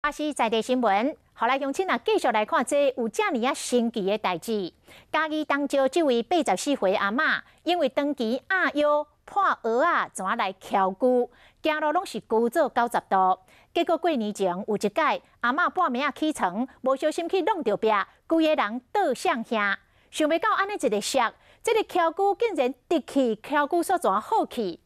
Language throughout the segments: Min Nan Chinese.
巴西在地新聞，予來鄉親啊，繼續來看這有遮爾仔神奇的代誌。嘉義東石這位84歲阿嬤，因為長期壓腰破蚵仔，怎來蹺龜，行路攏是龜做90度。結果過年前有一擺，阿嬤半暝仔起床，無小心去弄著壁，規个人倒向下。想袂到按呢一个摔，這個蹺龜竟然直去蹺龜煞轉好去。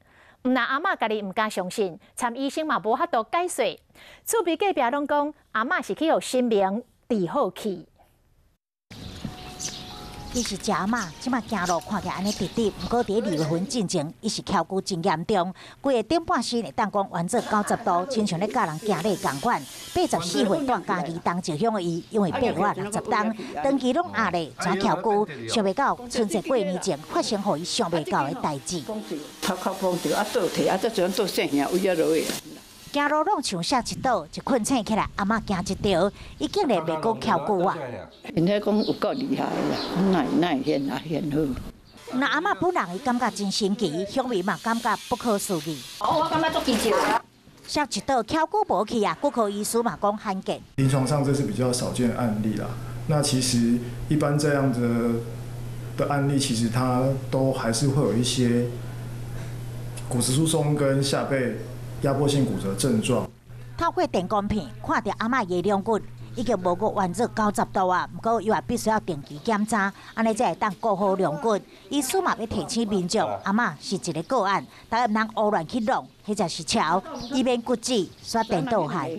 毋但阿嬤家己毋敢相信，參醫生嘛無法度解說。厝邊隔壁攏講，阿嬤是去予神明治好去。其實這阿嬤這馬行路看起來按呢直直，毋過佇2月份進前，伊是蹺龜真嚴重，規个頂半身會當講彎做90度，親像咧教人行禮仝款。84歲住嘉義東石鄉的伊，因為爬蚵仔60冬，長期攏壓咧怎蹺龜，想袂到春節過年前發生予伊想袂到的代誌。頭殼碰著啊倒退啊，這陣倒性命位啊落去。行路攏像摔一倒，一睏醒起來，阿嬤驚一趒，伊竟然袂閣蹺龜啊！𪜶遐講有夠厲害啦，哪會哪會現啊現好。那阿嬤本人伊感覺真神奇，鄉民嘛感覺不可思議。哦，我感覺足奇蹟。摔一倒蹺龜無去啊，骨科醫師嘛講罕見。臨床上這是比較少見的案例啦。那其實一般這樣的案例，其實它都還是會有一些骨質疏鬆跟下背壓迫性骨折症狀。透過電光片看著阿嬤的龍骨已經無閣彎做90度啊，毋過伊嘛必須要定期檢查，按呢才會當顧好龍骨。醫師嘛欲提醒民眾，阿嬤是一個個案，大家毋通胡亂去弄，彼才是撨，以免骨折煞顛倒害。